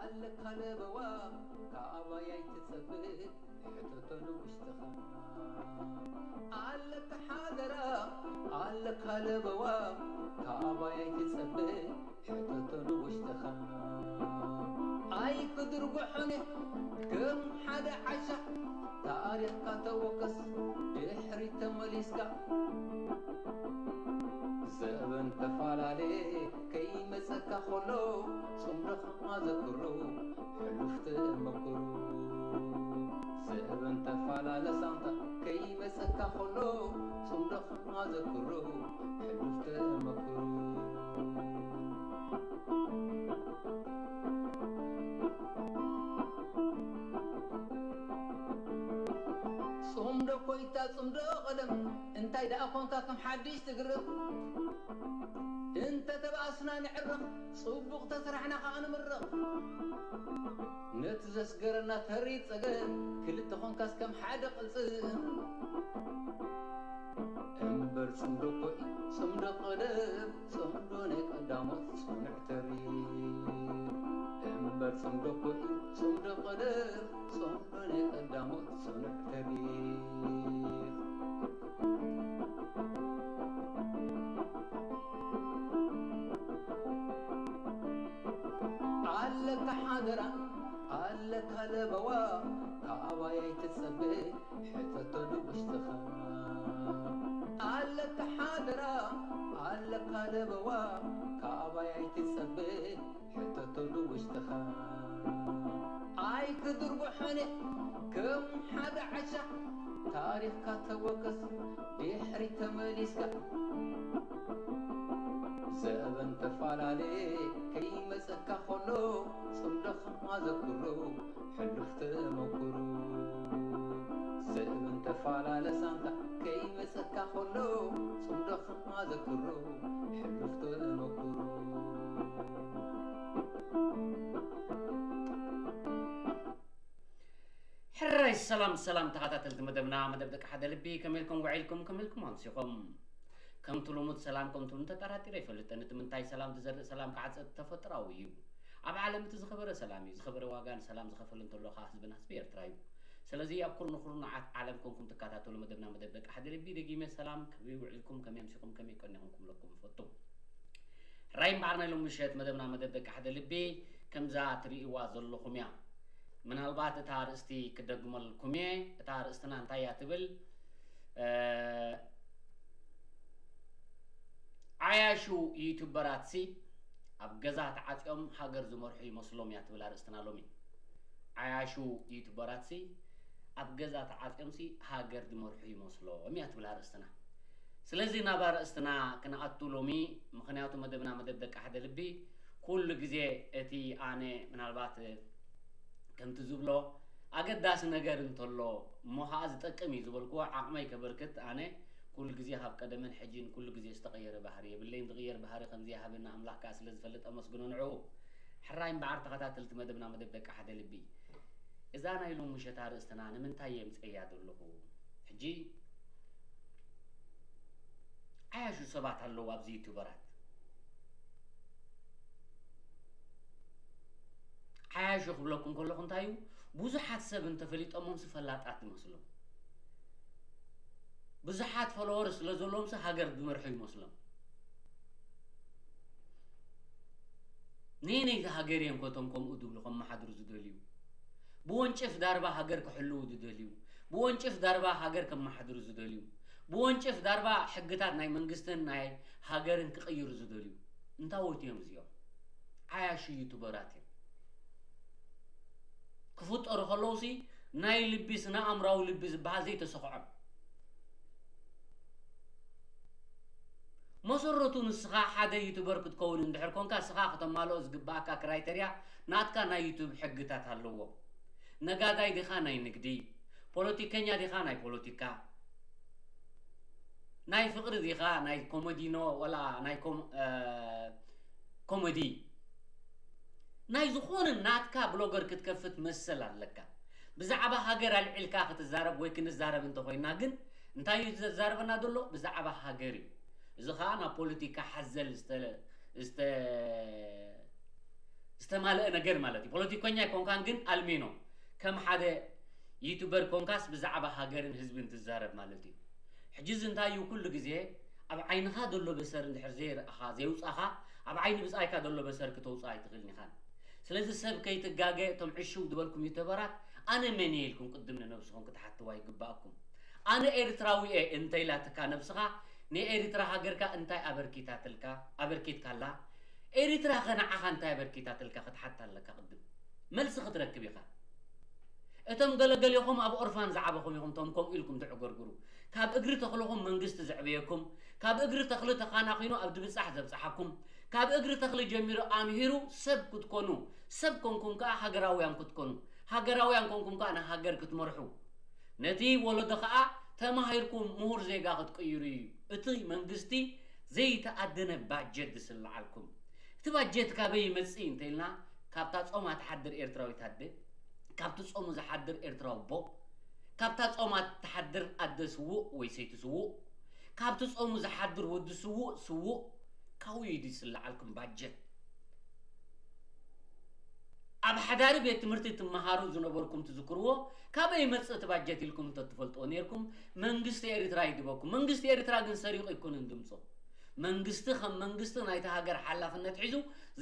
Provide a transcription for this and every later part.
ኣለካ ለበዋ ካባይ ኣይትጸብእ ሕተቶ ንውሽጥኻ። ኣለካ ሓደራ ኣለካ ለበዋ ካባይ ኣይትጸብእ ሕተቶ ንውሽጥኻ። ኣይክድርጉሖን ከም ሓደ ዓሻ ታሪኽካ ተወከስ ድሕሪት ተመሊስካ። ዘበን ተፈላለየ ከይመጸካ ከሎ ጽምዶኻ ዘክሩ ሕሉፍ ተመክሩ። ዘበን ተፈላለ ሳንታ ከይመጸካ ከሎ ጽምዶኻ ዘክሩ ሕሉፍ ተመክሩ። ጽምዶ ኮይታ ጽምዶ ቀደም እንታይ ደኣ ኮንካ ከም ሓድሽ ትግርም። እንተ ተባእስና ንዕረቕ ጽቡቕ ተስራሕና ከኣ ንምረቕ። ነቲ ዘስገረና ተሪር ጸገም ክልተ ኾንካስ ከም ሓደ ቅልጽም። እምበር ጽምዶ ኮይ ጽምዶ ቀደም ጽምዶ ናይ ቀዳሞት ጽኑዕ ተሪር። እምበር ጽምዶ ኮይ ጽምዶ ቀደም ጽምዶ ናይ ቀዳሞት ጽኑዕ ተሪር። ኣለካ ሓደራ ኣለካ ለበዋ ካባይ ኣይትጸበ ሕተቶ ንውሽጥኻ። ኣለካ ሓደራ ኣለካ ለበዋ ካባይ ኣይትጸበ ሕተቶ ንውሽጥኻ። ኣይክድርጉሖን ከም ሓደ ዓሻ ታሪኽካ ተወከስ ድሕሪት ተመሊስካ። ዘበን ተፈላለየ ከይመጸካ ከሎ ጽምዶኻ ዘክሩ ሕሉፍ ተመክሩ። ዘበን ተፈላለ ሳንታ ከይመጸካ ከሎ ጽምዶኻ ዘክሩ ሕሉፍ ተመክሩ። ሕራይ ሰላም ሰላም ተኸታተልቲ መደብና፣ መደብ ደቂ ሓደ ልቢ፣ ከመይ ኢልኩም ውዒልኩም፣ ከመይ ኢልኩም ኣምሲኹም? ከምቲ ልሙድ ሰላም ከምቲ ልሙድ ተጠራጢረ ኣይፈልጥን። እቲ ምንታይ ሰላም ትዘርእ ሰላም ክዓጽድ ተፈጥራዊ እዩ። ኣብ ዓለም እቲ ዝኸበረ ሰላም እዩ። ዝኸበረ ዋጋ ንሰላም ዝኸፈለ እንተሎ ከኣ ህዝብና ህዝቢ ኤርትራ እዩ። ስለዚ ኣብ ኩርንኹርናዓት ዓለም ኮንኩም ትከታተሉ መደብና መደብ ደቂ ሓደ ልቢ ደጊመ ሰላም ከመይ ውዒልኩም፣ ከመይ ኣምሲኹም፣ ከመይ ቀኒኹም ክብለኩም እፈቱ። ሕራይ እምበኣር ናይ ሎሚ ምሸት መደብና መደብ ደቂ ሓደ ልቢ ከምዛ ትርእይዋ ዘለኹም እያ። ምናልባት እታ ኣርእስቲ ክደግመልኩም እየ። እታ ኣርእስትና እንታይ እያ ትብል? እ፣ ዓያሹ ዩቱበራትሲ ኣብ ገዛ ተዓጽዮም ሃገር ዝመርሑ ይመስሎም እያ ትብል ኣርእስትና ሎሚ። ዓያሹ ዩቱበራትሲ ኣብ ገዛ ተዓጽዮምሲ ሃገር ዝመርሑ ይመስሎም እያ ትብል ኣርእስትና። ስለዚ ናብ ኣርእስትና ክንኣቱ ሎሚ፣ ምኽንያቱ መደብና መደብ ደቂ ሓደ ልቢ፣ ኩሉ ግዜ እቲ ኣነ ምናልባት ከምቲ ዝብሎ ኣገዳሲ ነገር እንተሎ እሞ ኸዓ ዝጠቅም እዩ ዝበልክዎ ዓቕመይ ከበርክት ኣነ ኩሉ ግዜ ካብ ቀደምን ሕጂን ኩሉ ግዜ ዝተቐየረ ባህሪ የብለይን። ዝቕየር ባህሪ ከም ዘይሃበኒ ኣምላኽ ከኣ ስለ ዝፈልጥ ኣመስግኖ ንዕኡ። ሕራይ እምበኣር ተኸታተልቲ መደብና መደብ ደቂ ሓደ ልቢ፣ እዛ ናይ ሎሚ ምሸት ኣርእስትና ንምንታይ የምጽእያ ዘለኹ? ሕጂ ዓያሹ ሰባት ኣለዉ ኣብዚ ዩቱበራት። ዓያሹ ክብለኩም ከለኹ እንታይ እዩ? ብዙሓት ሰብ እንተፈሊጦሞምሲ ፈላጣት ዝመስሎም። ብዙሓት ፎሎወር ስለ ዘለዎምሲ ሃገር ዝመርሑ ይመስሎም። ነየነይቲ ሃገር እዮም ከቶም ከምኡ ዝብሉ ከመሓድሩ ዝደልዩ? ብወንጭፍ ዳርባ ሃገር ክሕልዉ ዝደልዩ? ብወንጭፍ ዳርባ ሃገር ከመሓድሩ ዝደልዩ? ብወንጭፍ ዳርባ ሕግታት ናይ መንግስትን ናይ ሃገርን ክቕይሩ ዝደልዩ? እንታዎት እዮም እዚኦም? ዓያሹ ዩቱበራት እዮም። ክፍጠሩ ከለውሲ ናይ ልቢ ስነ ኣእምራዊ ልቢ ዝበሃል ዘይተሰኽዖም። መሰረቱ ንስኻ ሓደ ዩቱበር ክትከውን እንድሕር ኮንካ፣ ንስኻ ከተማልኦ ዝግብኣካ ክራይተርያ ናትካ ናይ ዩቱብ ሕግታት ኣለዎ። ነጋዳይ ዲኻ ናይ ንግዲ፣ ፖለቲከኛ ዲኻ ናይ ፖለቲካ፣ ናይ ፍቕሪ ዲኻ ናይ ኮመዲኖ ወላ ናይ ኮም-፣ እ፣ ኮመዲ። ናይ ዝኾነ ናትካ ብሎገር ክትከፍት መሰል ኣለካ። ብዛዕባ ሃገር ኣልዒልካ ክትዛረብ ወይ ክንዛረብ እንተኾይና ግን እንታይ እዩ ዘዛርበና ዘሎ? ብዛዕባ ሃገር እዩ። እዚ ኸኣ ናብ ፖለቲካ ሓዘል ዝተ-፣ ዝተ-፣ ዝተማልአ ነገር ማለት እዩ። ፖለቲከኛ ኣይኮንካን ግን ኣልሚኖ ከም ሓደ ዩቱበር ኮንካስ ብዛዕባ ሃገርን ህዝብን ትዛረብ ማለት እዩ። ሕጂ እዚ እንታይ እዩ? ኩሉ ግዜ ኣብ ዓይንኻ ዘሎ በሰር እንድሕር ዘይረኣኻ፣ ዘይውጻኻ፣ ኣብ ዓይኒ ብጻይካ ዘሎ በሰር ክተውጽኦ ኣይትኽእልን ኢኻን። ስለዚ ሰብ ከይትጋገ፣ እቶም ዕሽው ዝበልኩም ዩቱበራት ኣነ መን እየ ኢልኩም ቅድም ንነብስኹም ክትሓትዋ ይግባኣኩም። ኣነ ኤርትራዊ እየ እንተ ኢላትካ ነብስኻ፣ ንኤርትራ ሃገርካ እንታይ ኣበርኪታትልካ፣ ኣበርኪትካላ? ኤርትራ ከ ንዓኻ እንታይ ኣበርኪታትልካ ክትሓታ ኣለካ ቅድም። መልሲ ክትረክብ ኢኻ። እቶም ገለገሊኹም ኣብ ኦርፋን ዝዓበኹም ኢኹም፣ እቶም ከምኡ ኢልኩም ትዕገርግሩ። ካብ እግሪ ተኽልኹም መንግስቲ ዘዕበየኩም፣ ካብ እግሪ ተኽሊ ተኻናኺኑ ኣብ ድብጻሕ ዘብጽሓኩም፣ ካብ እግሪ ተኽሊ ጀሚሩ ኣምሂሩ ሰብ ክትኮኑ፣ ሰብ ኮንኩም ከኣ ሃገራውያን ክትኮኑ፣ ሃገራውያን ኮንኩም ከኣ ንሃገር ክትመርሑ፣ ነቲ ወለዶ ከኣ ተማሂርኩም ምሁር ዜጋ ክትቅይሩ እዩ። እቲ መንግስቲ ዘይተኣደነ ባጀት ዝስልዓልኩም። እቲ ባጀት ካበይ ይመጽእ እንተኢልና፣ ካብታ ጾማ ትሓድር ኤርትራዊት ኣደ፣ ካብቲ ጾሙ ዝሓድር ኤርትራዊ ኣቦ፣ ካብታ ጾማ ትሓድር ኣደ ስዉእ ወይ ሰይቲ ስዉእ፣ ካብቲ ጾሙ ዝሓድር ወዲ ስዉእ ስዉእ፣ ካብኡ እዩ ዝስልዓልኩም ባጀት። ኣብ ሓዳሪ ቤት ትምህርቲ ትመሃሩ ዝነበርኩም ትዝክርዎ፣ ካበይ ይመጽእ እቲ ባጀት ኢልኩም እንተትፈልጥዎ ነይርኩም፣ መንግስቲ ኤርትራ ይድበኩም። መንግስቲ ኤርትራ ግን ሰሪቑ ኣይኮነን ድምጾ። መንግስቲ ከም መንግስቲ ናይታ ሃገር ሓላፍነት ሒዙ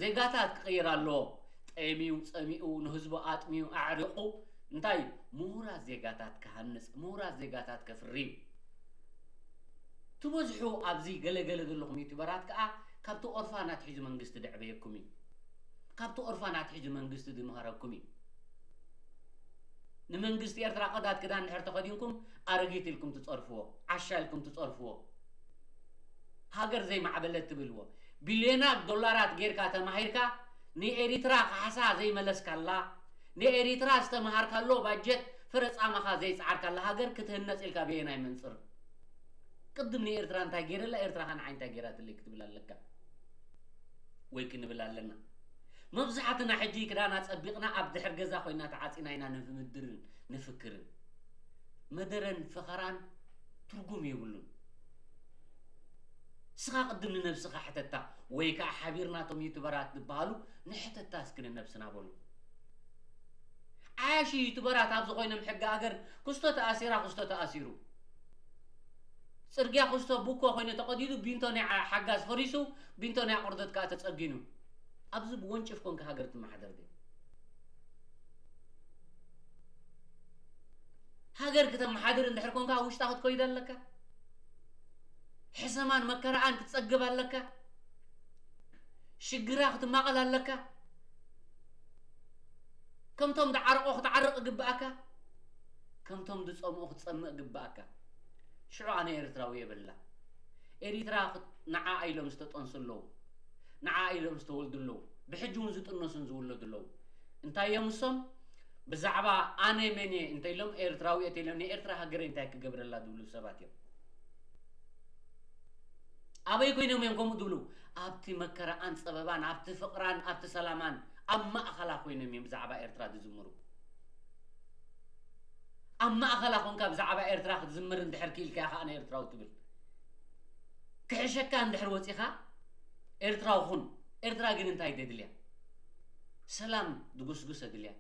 ዜጋታት ክቕይር ኣለዎ። ጠምዩ፣ ጸሚኡ፣ ንህዝቡ ኣጥምዩ፣ ኣዕሪቑ፣ እንታይ፣ ምሁራት ዜጋታት ክሃንጽ፣ ምሁራት ዜጋታት ከፍሪ እዩ። ትበዝሑ ኣብዚ ገለ ገለ ዘለኹም ዩቱበራት ከኣ ካብቲ ኦርፋን ኣትሒዙ መንግስቲ ደዕበየኩም እዩ። ካብቲ ኦርፋን ኣትሒዙ መንግስቲ ድምሃረኩም እዩ። ንመንግስቲ ኤርትራ ቀዳድ ክዳን እንድሕር ተኸዲንኩም ኣረጊት ኢልኩም ትጸርፍዎ፣ ዓሻ ኢልኩም ትጸርፍዎ። ሃገር ዘይማዕበለት ትብልዎ። ቢልዮናት ዶላራት ጌርካ ተማሂርካ ንኤሪትራ ካሕሳ ዘይመለስካላ፣ ንኤሪትራ ዝተምሃርካሎ ባጀት ፍረ ጻማኻ ዘይጸዓርካላ ሃገር ክትህነጽ ኢልካ በየናይ መንጽር? ቅድም ንኤርትራ እንታይ ገይረላ፣ ኤርትራ ኸ ንዓይ እንታይ ገይራትለይ ክትብል ኣለካ። ወይ ክንብል ኣለና። መብዛሕትና ሕጂ ክዳና ጸቢቕና ኣብ ድሕር ገዛ ኮይና ተዓጺና ኢና ንምድርን ንፍክርን። መደረን ፈኸራን ትርጉም የብሉን። እስኻ ቅድም ንነብስኻ ሕተታ፣ ወይ ከኣ ሓቢርና እቶም ዩቱበራት ዝበሃሉ ንሕተታ እስኪ ንነብስና በሉ። ዓያሹ ዩቱበራት ኣብዚ ኮይኖም ሕጊ ሃገር ክስቶ ተኣሲራ፣ ክስቶ ተኣሲሩ። ጽርግያ ክስቶ ቡኮ ኮይኑ ተቐዲዱ፣ ቢንቶ ናይ ሓጋዝ ፈሪሱ፣ ቢንቶ ናይ ኣቑርደት ከኣ ተጸጊኑ። ኣብዚ ብወንጭፍ ኮንካ ሃገር ትመሓደር ድዩ? ሃገር ክተመሓድር እንድሕር ኮንካ ኣብ ውሽጣ ክትኮይድ ኣለካ። ሕሰማን መከራኣን ክትጸግብ ኣለካ። ሽግራ ክትማቐል ኣለካ። ከምቶም ዝዓረቖ ክትዓርቕ ግብኣካ። ከምቶም ዝጸምኡ ክትጸምእ ግብኣካ። ሽዑ ኣነ ኤርትራዊ እየ በላ። ኤሪትራ ክት-፣ ንዓኣ ኢሎም ዝተጠንሱ ኣለዉ። ንዓኣ ኢሎም ዝተወልዱ ኣለዉ። ብሕጂ እውን ዝጥነሱን ዝውለዱ ኣለዉ። እንታይ እዮም እሶም? ብዛዕባ ኣነ መን እየ እንተ ኢሎም፣ ኤርትራዊ እየ እንተ ኢሎም፣ ንኤርትራ ሃገረይ እንታይ ክገብረላ ዝብሉ ሰባት እዮም። ኣበይ ኮይኖም እዮም ከምኡ ዝብሉ? ኣብቲ መከራኣን ጸበባን፣ ኣብቲ ፍቕራን፣ ኣብቲ ሰላማን፣ ኣብ ማእኸላ ኮይኖም እዮም ብዛዕባ ኤርትራ ዝዝምሩ። ኣብ ማእኸላ ኮንካ ብዛዕባ ኤርትራ ክትዝምር እንድሕር ክኢልካ ኢኻ ኣነ ኤርትራዊ ትብል። ክሕሸካ እንድሕር ወጺኻ ኤርትራዊ ኩን። ኤርትራ ግን እንታይ ደድልያ? ሰላም ዝጉስጉስ የድልያ።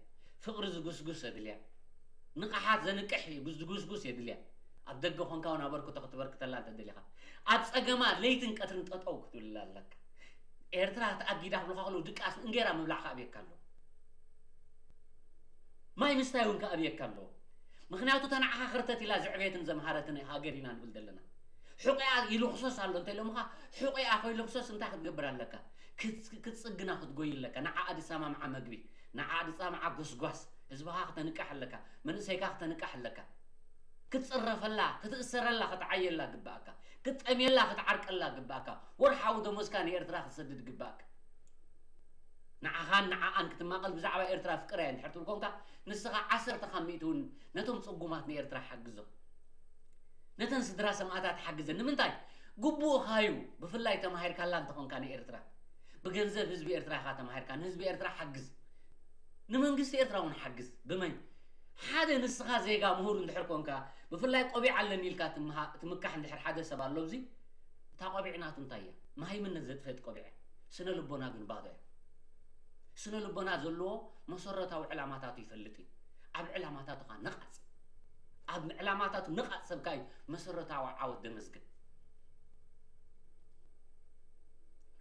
ፍቕሪ ዝጉስጉስ የድልያ። ንቕሓት ዘንቅሕ ዝጉስጉስ የድልያ። ኣብ ደገ ኮንካ እውን ኣበርክቶ ክትበርክተላ እንተደሊኻ፣ ኣብ ጸገማ ለይትን ቀትርን ጠጠው ክትብልላ ኣለካ። ኤርትራ ተኣጊዳ ክብሉኻ ከለዉ ድቃስ እንጌራ ምብላዕ ከኣብየካ ኣሎ። ማይ ምስታይ እውን ከኣብየካ ኣለዎ። ምኽንያቱ እታ ንዓኻ ክርተት ኢላ ዘዕበየትን ዘምሃረትን ሃገር ኢና ንብል ዘለና። ሕቑኣ ይልኽሶስ ኣሎ እንተ ኢሎምኻ፣ ሕቑኣ ከይልኽሶስ እንታይ ክትገብር ኣለካ? ክት-፣ ክትጽግና ክትጎይ ኣለካ። ንዓኣ ዝሰማምዓ መግቢ፣ ንዓኣ ዝጻምዓ ጎስጓስ፣ ህዝብኻ ክተንቅሕ ኣለካ፣ መንእሰይካ ክተንቅሕ ኣለካ። ክትጽረፈላ፣ ክትእሰረላ፣ ክትዓየላ ግብኣካ። ክትጠምየላ፣ ክትዓርቀላ ግብኣካ። ወርሓዊ ደሞዝካ ንኤርትራ ክትሰድድ ግብኣካ። ንዓኻን ንዓኣን ክትማቐል ብዛዕባ ኤርትራ ፍቅር እያ እንድሕር ትብል ኮንካ፣ ንስኻ ዓሰርተ ካብ ሚእቲ እውን ነቶም ጽጉማት ንኤርትራ ሓግዞም። ነተን ስድራ ሰማእታት ሓግዘን። ንምንታይ? ግቡእኻ እዩ። ብፍላይ ተማሂርካላ እንተኾንካ ንኤርትራ። ብገንዘብ ህዝቢ ኤርትራ ኢኻ ተማሂርካ። ንህዝቢ ኤርትራ ሓግዝ። ንመንግስቲ ኤርትራ እውን ሓግዝ። ብመን? ሓደ ንስኻ ዜጋ ምሁር እንድሕር ኮንካ፣ ብፍላይ ቆቢዕ ኣለኒ ኢልካ ትምሃ-፣ ትምካሕ እንድሕር ሓደ ሰብ ኣሎ ኣብዚ፣ እታ ቆቢዕ ናቱ እንታይ እያ? መሃይምነት ዘጥፈት ቆቢዕ እያ። ስነ ልቦና ግን ባዶ እያ። ስነ ልቦና ዘለዎ መሰረታዊ ዕላማታቱ ይፈልጥ እዩ። ኣብ ዕላማታቱ ኸዓ ነቓጽ። ኣብ ዕላማታቱ ነቓጽ ሰብ ከኣ እዩ መሰረታዊ ዓወት ደመዝግብ።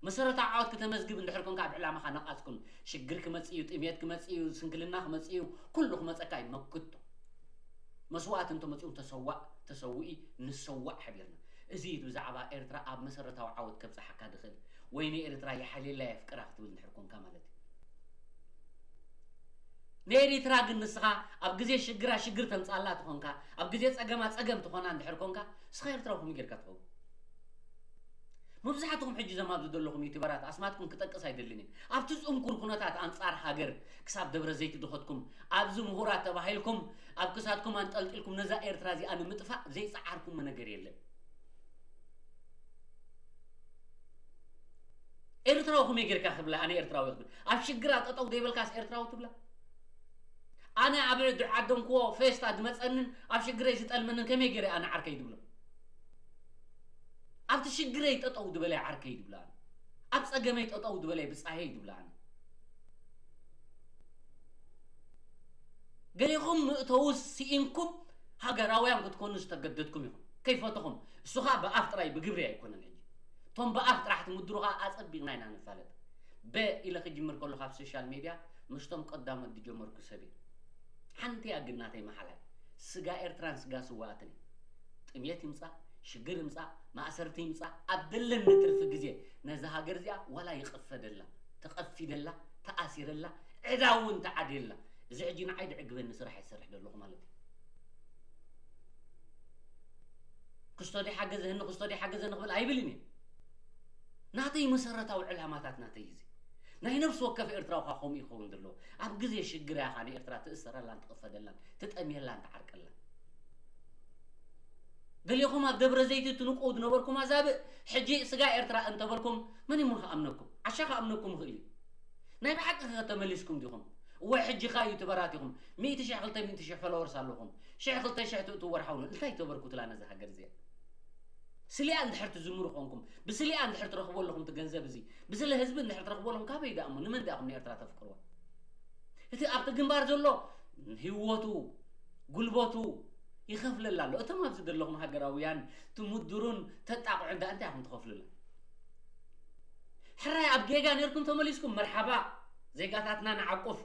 መሰረታዊ ዓወት ክተመዝግብ እንድሕር ኮንካ ኣብ ዕላማኻ ነቓጽ ኩን። ሽግር ክመጽእ እዩ፣ ጥሜት ክመጽእ እዩ፣ ስንክልና ክመጽእ እዩ፣ ኩሉ ክመጸካ እዩ። መክቶ። መስዋእቲ እንተመጺኡ ተሰዋእ፣ ተሰውኢ፣ ንሰዋእ ሓቢርና። እዚ እዩ ብዛዕባ ኤርትራ ኣብ መሰረታዊ ዓወት ከብጽሓካ ድኽእል። ወይ ንኤርትራ የሓልየላ የፍቅራ ክትብል እንድሕር ኮንካ ማለት እዩ። ንኤሪትራ ግን ንስኻ ኣብ ግዜ ሽግራ ሽግር ተምጻላ ትኾንካ፣ ኣብ ግዜ ጸገማ ጸገም ትኾና እንድሕር ኮንካ፣ ንስኻ ኤርትራዊ ከመይ ጌርካ ትኸውን? መብዛሕትኹም ሕጂ ዘም ኣብዚ ዘለኹም ዩቱበራት ኣስማትኩም ክጠቅስ ኣይደልን እየ። ኣብቲ ጽንኩር ኩነታት ኣንጻር ሃገር ክሳብ ደብረ ዘይት ድኸትኩም፣ ኣብዚ ምሁራት ተባሂልኩም ኣብ ክሳድኩም ኣንጠልጢልኩም ነዛ ኤርትራ እዚኣ ንምጥፋእ ዘይጸዓርኩሞ ነገር የለን። ኤርትራዊ ከመይ ጌርካ ክብላ ኣነ ኤርትራዊ ክብል? ኣብ ሽግራ ጠጠው ዘይበልካስ ኤርትራዊ ትብላ? ኣነ ኣብ ድዓደምክዎ ፌስታ ዝመጸንን ኣብ ሽግረይ ዝጠልመንን ከመይ ገይረ ኣነ ዓርከይ ድብሎ? ኣብቲ ሽግረይ ጠጠው ዝበለ ዓርከይ ድብሎ ኣነ። ኣብ ጸገመይ ጠጠው ዝበለ ብጻየይ ድብሎ ኣነ። ገሊኹም ምእተው ስኢንኩም ሃገራውያን ክትኮኑ ዝተገደድኩም ኢኹም። ከይፈተኹም። እሱ ኸኣ ብኣፍ ጥራይ ብግብሪ ኣይኮነን። ሕጂ እቶም ብኣፍ ጥራሕ ትምድሩ ኸኣ ኣጸቢቕና ኢና ንፋለጥ። በ ኢለ ክጅምር ከለኹ ኣብ ሶሻል ሜድያ ምስቶም ቀዳሞት ዝጀመርኩ ሰብ እየ። ሓንቲ እያ ግን ናተይ መሓላይ፣ ስጋ ኤርትራን ስጋ ስውኣትን እየ። ጥሜት ይምጻእ፣ ሽግር ይምጻእ፣ ማእሰርቲ ይምጻእ፣ ኣብ ዘለኒ ትርፊ ግዜ ነዛ ሃገር እዚኣ ዋላ ይቕፈደላ፣ ተቐፊደላ፣ ተኣሲረላ፣ ዕዳ እውን ተዓድየላ። እዚ ሕጂ ንዓይ ድዕግበኒ ስራሕ እየ ዝሰርሕ ዘለኹ ማለት እዩ። ክስቶ ድሓገዘኒ፣ ክስቶ ድሓገዘኒ ክብል ኣይብልን እየ። ናተይ መሰረታዊ ዕላማታት ናተይ እዩ እዚ። ናይ ነፍሲ ወከፍ ኤርትራዊ ኸኣ ከምኡ ይኸውን ዘሎ። ኣብ ግዜ ሽግር እያ ኸኣ ንኤርትራ ትእሰረላን ትቕፈደላን፣ ትጠምየላን ትዓርቀላን። ገሊኹም ኣብ ደብረ ዘይት ትንቁ ዝነበርኩም ኣዛብእ፣ ሕጂ ስጋ ኤርትራ እንተበልኩም መን እሞ ክኣምነኩም? ዓሻ ክኣምነኩም ይኽእል እዩ። ናይ ብሓቂ ኸ ተመሊስኩም ዲኹም? እወ፣ ሕጂ ኸኣ ዩቱበራት ኢኹም። ሚእቲ ሽሕ፣ ክልተ ሚእቲ ሽሕ ፎሎወርስ ኣለኹም። ሽሕ፣ ክልተ ሽሕ ትእትዉ ወርሓዊ፣ እንታይ ተበርኩትላ ነዛ ሃገር እዚኣ? ስሊኣ እንድሕር ትዝምሩ ኾንኩም፣ ብስሊኣ እንድሕር ትረኽቡ ኣለኹም እቲ ገንዘብ እዚ፣ ብስለ ህዝቢ እንድሕር ትረኽቡ ኣለኹም፣ ካበይ ደኣ እሞ? ንመን ደኣ ኢኹም ንኤርትራ ተፍቅርዋ? እቲ ኣብቲ ግንባር ዘሎ ህይወቱ፣ ጉልበቱ ይኸፍለላ ኣሎ። እቶም ኣብዚ ዘለኹም ሃገራውያን ትምድሩን ተጣቕዑን ደኣ እንታይ ኢኹም ትኸፍሉላ? ሕራይ ኣብ ጌጋ ኔርኩም ተመሊስኩም፣ መርሓባ፣ ዜጋታትና ንዓቁፍ።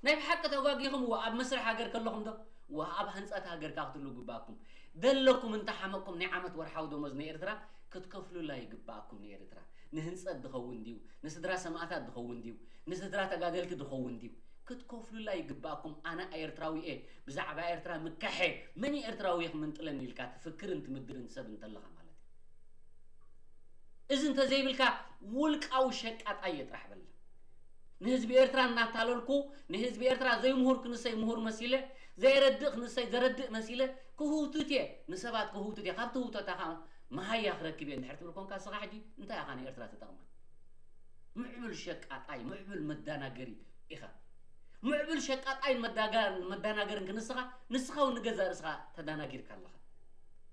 ናይ ብሓቂ ተጓጊኹም፣ እወ፣ ኣብ መስርሕ ሃገር ከለኹም ዶ? እወ፣ ኣብ ህንጸት ሃገር ከኣ ክትህልዉ ግባእኩም። ደለኩም እንተሓመቅኩም ናይ ዓመት ወርሓዊ ደሞዝ ንኤርትራ ክትከፍሉላ ይግባእኩም። ንኤርትራ ንህንጸት ድኸውን ድዩ? ንስድራ ሰማእታት ድኸውን ድዩ? ንስድራ ተጋደልቲ ድኸውን ድዩ? ክትከፍሉላ ይግባእኩም። ኣነ ኤርትራዊ እየ፣ ብዛዕባ ኤርትራ ምካሐ፣ መን እዩ ኤርትራዊ ክምንጥለኒ ኢልካ ትፍክርን ትምድርን ሰብ እንተለኻ ማለት እዩ። እዚ እንተዘይብልካ ውልቃዊ ሸቃጣይ እየ ጥራሕ በላ። ንህዝቢ ኤርትራ እናታለልኩ፣ ንህዝቢ ኤርትራ ዘይምሁር ክንሰይ ምሁር መሲለ፣ ዘየረድእ ክንሰይ ዘረድእ መሲለ ክህውትት እየ፣ ንሰባት ክህውትት እየ። ካብቲ ህውተታ ኸኣ መሃያ ክረክብ እየ እንድሕር ትብል ኮንካ፣ ንስኻ ሕጂ እንታይ ኢኻ ንኤርትራ ትጠቕማ? ምዕቡል ሸቃጣይ፣ ምዕቡል መዳናገሪ ኢኻ። ምዕቡል ሸቃጣይን መዳጋ-፣ መዳናገርን ክንስኻ፣ ንስኻ እውን ንገዛእ ርእስኻ ተዳናጊርካ ኣለኻ።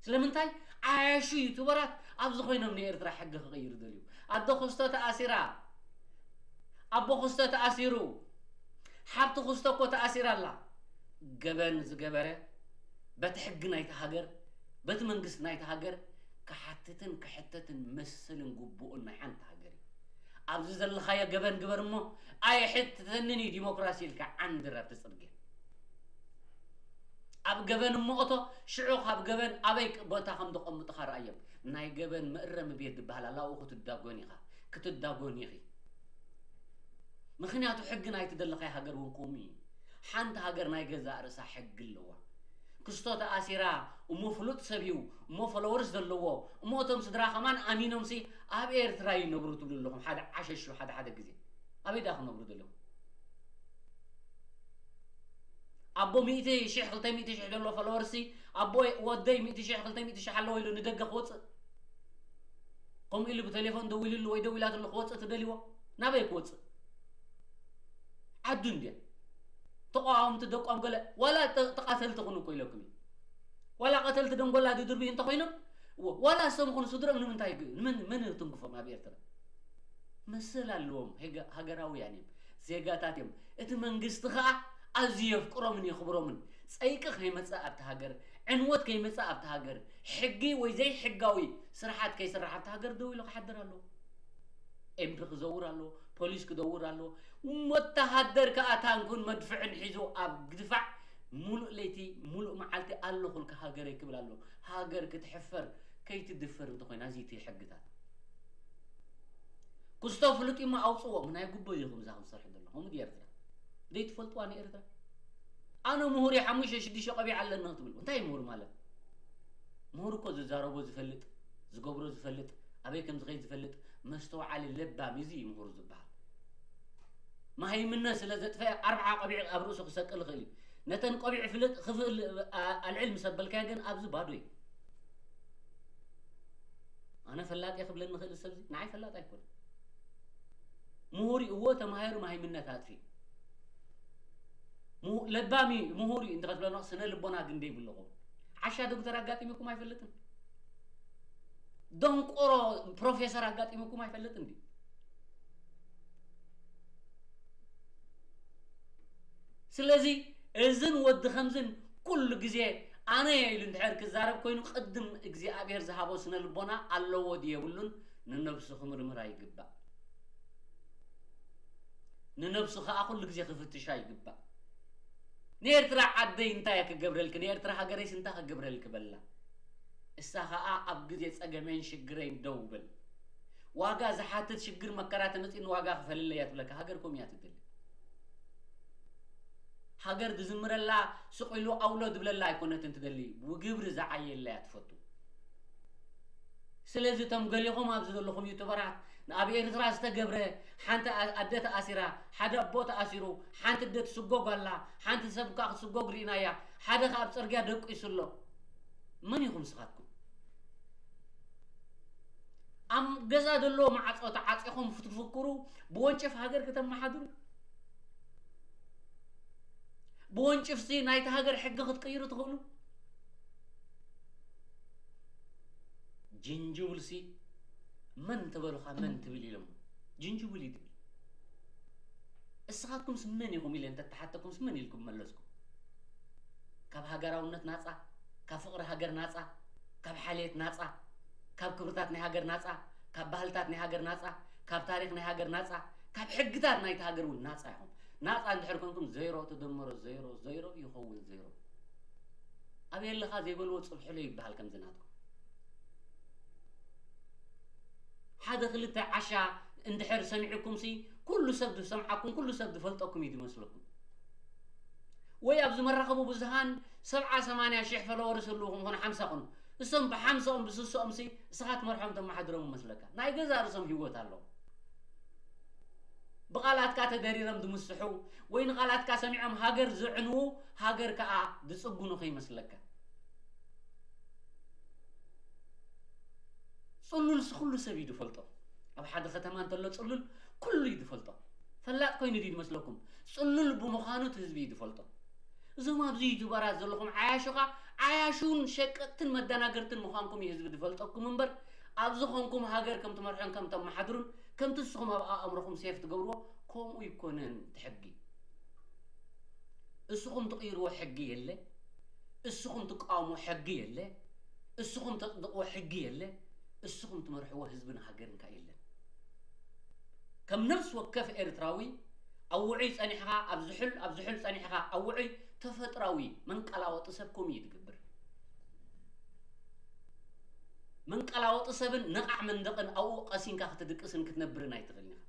ስለምንታይ? ዓያሹ ዩቱበራት ኣብዚ ኮይኖም ንኤርትራ ሕጊ ክቕይሩ ደልዩ። ኣዶ ክስቶ ተኣሲራ፣ ኣቦ ክስቶ ተኣሲሩ፣ ሓብቲ ክስቶ እኮ ተኣሲራ ኣላ። ገበን ዝገበረ በቲ ሕጊ ናይታ ሃገር፣ በቲ መንግስቲ ናይታ ሃገር ክሓትትን ክሕተትን መሰልን ግቡኡን ናይ ሓንቲ ሃገር እዩ። ኣብዚ ዘለኻዮ ገበን ግበር እሞ ኣይሕትተንን እዩ ዲሞክራሲ ኢልካ ዓንድር ኣብቲ ጽርግያ። ኣብ ገበን እሞ እቶ ሽዑ ካብ ገበን ኣበይ ክ-፣ ቦታ ከም ዘቐምጡኻ ረኣዮም። ናይ ገበን መእረሚ ቤት ዝበሃል ኣላ፣ ኣብኡ ክትዳጎን ኢኻ፣ ክትዳጎን ኢኺ። ምኽንያቱ ሕጊ ናይቲ ዘለኻዮ ሃገር እውን ከምኡ እዩ። ሓንቲ ሃገር ናይ ገዛእ ርእሳ ሕጊ ኣለዋ። ክስቶ ተኣሲራ እሞ ፍሉጥ ሰብ እዩ እሞ ፎሎወርስ ዘለዎ እሞ እቶም ስድራ ከማን ኣሚኖምሲ ኣብ ኤርትራ ይነብሩ ትብሉ ኣለኹም። ሓደ ዓሸሹ ሓደ ሓደ ግዜ ኣበይ ደኣ ክነብሩ ዘለኹም? ኣቦ ሚእቲ ሽሕ ክልተ ሚእቲ ሽሕ ዘሎ ፎሎወርሲ ኣቦ ወደይ ሚእቲ ሽሕ ክልተ ሚእቲ ሽሕ ኣለዎ ኢሉ ንደገ ክወፅእ ከምኡ ኢሉ ብቴሌፎን ደዊሉሉ ወይ ደዊላትሉ ክወፅእ ትደልይዎ? ናበይ ክወፅእ? ዓዱ እንድያ። ተቃወምቲ ደቆም ገለ ዋላ ተ-፣ ተቃተልቲ ኩኑ እኮ ኢለኩም እዩ። ዋላ ቀተልቲ ደንጎላ ድድርብዩ እንተኮይኖም ወ-፣ ዋላ እሶም ይኹኑ ስድሮም ንምንታይ ግ-፣ ንመን፣ መን ትንክፎም ኣብ ኤርትራ? መሰል ኣለዎም፣ ሄገ-፣ ሃገራውያን እዮም። ዜጋታት እዮም። እቲ መንግስቲ ኸኣ ኣዝዩ የፍቅሮምን የኽብሮምን። ጸይቂ ከይመጽእ ኣብቲ ሃገር፣ ዕንወት ከይመጽእ ኣብቲ ሃገር፣ ሕጊ ወይ ዘይሕጋዊ ስርሓት ከይስራሕ ኣብቲ ሃገር ደው ኢሉ ክሓድር ኣለዎ። ኤምፒ ክዘውር ኣለዎ፣ ፖሊስ ክደውር ኣለዎ። ወተሃደር ከኣ ታንኩን መድፍዕን ሒዙ ኣብ ድፋዕ ሙሉእ ለይቲ ሙሉእ መዓልቲ ኣለኹልካ ሃገረይ ክብል ኣለዎ። ሃገር ክትሕፈር ከይትድፈር እንተኾይና እዚ እቲ ሕግታት። ክስቶ ፍሉጥ እሞ ኣውፅዎ። ናይ ጉቦ ኢኹም እዛ ክትሰርሑ ዘለኹም። ከምኡ ድዩ ኤርትራ? ዘይትፈልጥዋ ንኤርትራ? ኣነ ምሁር እየ፣ ሓሙሽተ ሽዱሽተ ቆቢዕ ኣለኒ ክትብል። እንታይ እዩ ምሁር ማለት? ምሁር እኮ ዝዛረቦ ዝፈልጥ፣ ዝገብሮ ዝፈልጥ፣ ኣበይ ከም ዝኸይድ ዝፈልጥ፣ መስተውዓሊ ለባም፣ እዚ እዩ ምሁር ዝበሃል። መሃይምነት ስለ ዘጥፈአ ኣርብዓ ቆቢዕ ኣብ ርእሱ ክሰቅል ይኽእል እዩ። ነተን ቆቢዕ ፍልጥ ክፍል ኣ-፣ ኣልዕል ምስ ኣበልካዮ ግን ኣብዚ ባዶ እዩ። ኣነ ፈላጥ እየ ክብለኒ ይኽእል ሰብዚ? ንዓይ ፈላጥ ኣይኮነን። ምሁር እዩ፣ እዎ ተማሂሩ መሃይምነት ኣጥፊኡ። ምሁ-፣ ለባም እዩ፣ ምሁር እዩ እንተ ክትብለና ስነ ልቦና ግን ደይብለኹም። ዓሻ ዶክተር ኣጋጢሙኩም ኣይፈልጥን? ደንቆሮ ፕሮፌሰር ኣጋጢሙኩም ኣይፈልጥን ድዩ? ስለዚ እዝን ወዲ ከምዝን ኩሉ ግዜ ኣነ እየ ኢሉ እንድሕር ክዛረብ ኮይኑ ቅድም እግዚኣብሔር ዝሃቦ ስነ ልቦና ኣለዎ ድዩ የብሉን ንነብሱ ክምርምራ ይግባእ። ንነብሱ ከኣ ኩሉ ግዜ ክፍትሻ ይግባእ። ንኤርትራ ዓደይ እንታይ እየ ክገብረልኪ? ንኤርትራ ሃገረይስ እንታይ ክገብረልኪ በላ? እሳ ከኣ ኣብ ግዜ ጸገመይን ሽግረይን ደው ብል። ዋጋ ዝሓትት ሽግር መከራ ተመጺእኒ ዋጋ ክፈልለይ እያ ትብለካ። ሃገር ከምኡ እያ ትደሊ። ሃገር ዝዝምረላ ስቕ ኢሉ ኣውሎ ዝብለላ ኣይኮነትን ትደሊ። ብግብሪ ዝዓየላ እያ ትፈቱ። ስለዚ እቶም ገሊኹም ኣብዚ ዘለኹም ዩቱበራት ኣብ ኤርትራ ዝተገብረ ሓንቲ ኣ-፣ ኣደ ተኣሲራ፣ ሓደ ኣቦ ተኣሲሩ፣ ሓንቲ ኣደ ትስጎግ ኣላ፣ ሓንቲ ሰብ ከኣ ክትስጎግ ርኢናያ፣ ሓደ ከኣ ኣብ ጽርግያ ደቂሱ ኣሎ። መን ኢኹም ንስኻትኩም? ኣብ ገዛ ዘሎ ማዕጾ ተዓጺኹም ክትፍክሩ፣ ብወንጭፍ ሃገር ከተመሓድሩ፣ ብወንጭፍሲ ናይቲ ሃገር ሕጊ ክትቅይሩ ትኽእሉ? ጅንጅብልሲ መን ተበሉኻ መን ትብል ኢሎም። ጅንጅብል እዩ ትብል። እስኻትኩምስ መን ኢኹም ኢለ እንተተሓተኩምስ መን ኢልኩም መለስኩም? ካብ ሃገራውነት ናጻ፣ ካብ ፍቕሪ ሃገር ናጻ፣ ካብ ሓልየት ናጻ፣ ካብ ክብርታት ናይ ሃገር ናጻ፣ ካብ ባህልታት ናይ ሃገር ናጻ፣ ካብ ታሪኽ ናይ ሃገር ናጻ፣ ካብ ሕግታት ናይቲ ሃገር እውን ናጻ ኢኹም። ናጻ እንድሕር ኮንኩም ዜሮ ተደመሮ ዜሮ፣ ዜሮ ይኸውን ዜሮ። ኣበይ ኣለኻ ዘይበልዎ ጽብሕሎ ይበሃል ከምዚ ናትኩም። ሓደ ክልተ ዓሻ እንድሕር ሰሚዕኩምሲ፣ ኩሉ ሰብ ዝሰምዓኩም፣ ኩሉ ሰብ ዝፈልጠኩም እዩ ዝመስለኩም። ወይ ኣብዚ መራኸቢ ብዙሃን ሰብዓ ሰማንያ ሽሕ ፎሎወርስ ህልውኹም ኾነ ሓምሳ ኹኑ። እሶም ብሓምሳኦም ብስስኦምሲ እስኻ ትመርሖም ተመሓድሮም መስለካ። ናይ ገዛ ርእሶም ህይወት ኣለዎም። ብቓላትካ ተደሪሮም ዝምስሑ ወይ ንቓላትካ ሰሚዖም ሃገር ዝዕንዉ፣ ሃገር ከኣ ዝጽግኑ ከይመስለካ። ጽሉልሲ ኩሉ ሰብ እዩ ዝፈልጦ። ኣብ ሓደ ከተማ እንተሎ ጽሉል ኩሉ እዩ ዝፈልጦ። ፈላጥ ኮይኑ ድዩ ዝመስለኩም? ጽሉል ብምዃኑ እቲ ህዝቢ እዩ ዝፈልጦ። እዞም ኣብዚ ዩቱበራት ዘለኹም ዓያሹ ኸኣ ዓያሹን ሸቀጥትን መደናገርትን ምዃንኩም እዩ ህዝቢ ዝፈልጠኩም እምበር፣ ኣብዚ ኾንኩም ሃገር ከም ትመርሑን ከም ተመሓድሩን ከምቲ ንስኹም ኣብ ኣእምሮኹም ሴፍ ትገብርዎ ከምኡ ይኮነን እቲ ሕጊ። እስኹም ትቕይርዎ ሕጊ የለ፣ እስኹም ትቃወምዎ ሕጊ የለ፣ እስኹም ተጽድቕዎ ሕጊ የለ፣ እስኹም ትመርሕዎ ህዝብን ሃገርን ከኣ የለን። ከም ነፍሲ ወከፍ ኤርትራዊ ኣብ ውዑይ ጸኒሕኻ፣ ኣብ ዝሑል፣ ኣብ ዝሑል ጸኒሕኻ፣ ኣብ ውዑይ ተፈጥራዊ መንቀላወጢ ሰብ ከምኡ እዩ ዝገብር። መንቀላወጢ ሰብን ነቓዕ መንደቕን ኣብኡ ቀሲንካ ክትድቅስን ክትነብርን ኣይትኽእልን ኢኻ።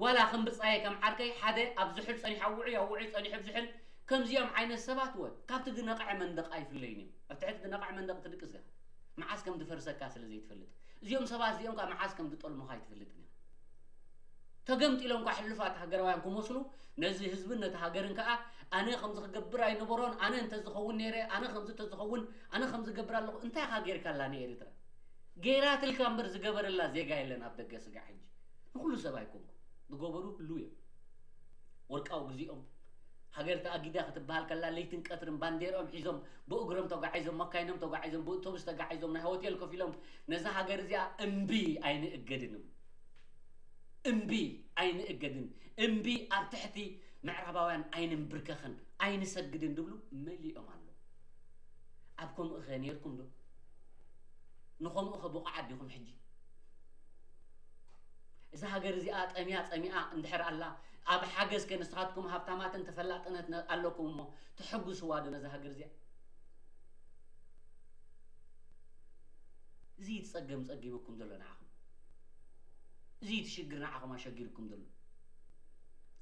ዋላ ከም ብጻየ ከም ዓርከይ ሓደ ኣብ ዝሑል ጸኒሑ ኣብ ውዑይ፣ ኣብ ውዑይ ጸኒሑ ኣብ ዝሑል፣ ከምዚኦም ዓይነት ሰባት ወ-፣ ካብቲ ዝነቕዐ መንደቕ ኣይፍለዩን እዮም። ኣብ ትሕቲ ዝነቕዐ መንደቕ ትድቅስ ኢኻ። መዓስ ከም ዝፈርሰካ ስለ ዘይትፈልጥ። እዚኦም ሰባት እዚኦም ከኣ መዓስ ከም ዝጠልሙኻ ኣይትፈልጥን ኢኻ። ተገምጢሎም ከኣ ሕሉፋት ሃገራውያን ክመስሉ ነዚ ህዝብን ነቲ ሃገርን ከኣ ኣነ ከምዚ ክገብር ኣይነበሮን፣ ኣነ እንተዝኸውን ነይረ፣ ኣነ ከምዚ እንተዝኸውን፣ ኣነ ከምዚ ገብር ኣለኹ። እንታይ ኢኻ ጌርካላ ንኤርትራ? ጌራትልካ እምበር ዝገበረላ ዜጋ የለን ኣብ ደገ ስጋዕ ሕጂ። ንኹሉ ሰብ ኣይኮንኩ። ዝገበሩ ህልው እዮም። ወርቃዊ ግዜኦም። ሃገር ተኣጊዳ ክትበሃል ከላ ለይትን ቀትርን ባንዴርኦም ሒዞም፣ ብእግሮም ተጓዒዞም፣ መካይኖም ተጓዒዞም፣ ብእቶብስ ተጓዒዞም፣ ናይ ሆቴል ከፊሎም፣ ነዛ ሃገር እዚኣ እምቢ ኣይንእገድን። እምቢ ኣይንእገድን፣ እምቢ ኣብ ትሕቲ ምዕራባውያን ኣይንንብርከኽን፣ ኣይንሰግድን ድብሉ መሊኦም ኣለዉ። ኣብ ከምኡ ኸ ነይርኩም ዶ? ንኸምኡ ኸ ብቑዓት ዲኹም ሕጂ? እዛ ሃገር እዚኣ ጠምያ ጸሚኣ እንድሕር ኣላ፣ ኣብ ሓገዝ ከ ንስኻትኩም ሃብታማትን ተፈላጥነት ነ-፣ ኣለኩም እሞ፣ ትሕጉስዋ ዶ ነዛ ሃገር እዚኣ? እዚ እቲ ጸገም ጸጊምኩም ዘሎ ንዓኹም። እዚ እቲ ሽግር ንዓኹም ኣሸጊርኩም ዘሎ።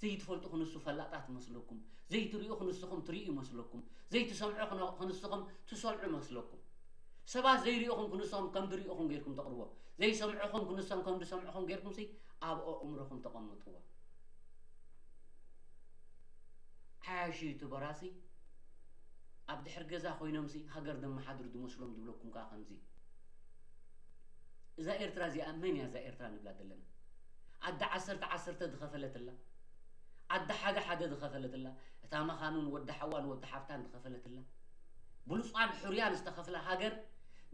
ዘይትፈልጡ ክንሱ ፈላጣት መስለኩም፣ ዘይትሪኡ ክንስኹም ትሪኡ መስለኩም፣ ዘይትሰምዑ ክነ-፣ ክንስኹም ትሰምዑ መስለኩም። ሰባት ዘይሪኡኹም ክንሶም ከም ድሪኡኹም ጌርኩም ተቕርቦ፣ ዘይሰምዑኹም ክንሶም ከም ድሰምዑኹም ጌርኩም ሲ ኣብ ኣእምሮኹም ተቐምጥዎ። ሓያሽ ዩቱበራሲ ኣብ ድሕር ገዛ ኮይኖምሲ ሃገር ዘመሓድሩ ዝመስሎም ዝብለኩም ከኣ ከምዚ። እዛ ኤርትራ እዚኣ መን እያ እዛ ኤርትራ ንብላ ዘለና? ኣደ ዓሰርተ ዓሰርተ ዝኸፈለትላ፣ ኣደ ሓደ ሓደ ዝኸፈለትላ፣ እታ መኻኑን ወዲ ሓዋን ወዲ ሓፍታን ዝኸፈለትላ፣ ብሉጻን ሕሩያን ዝተኸፍላ ሃገር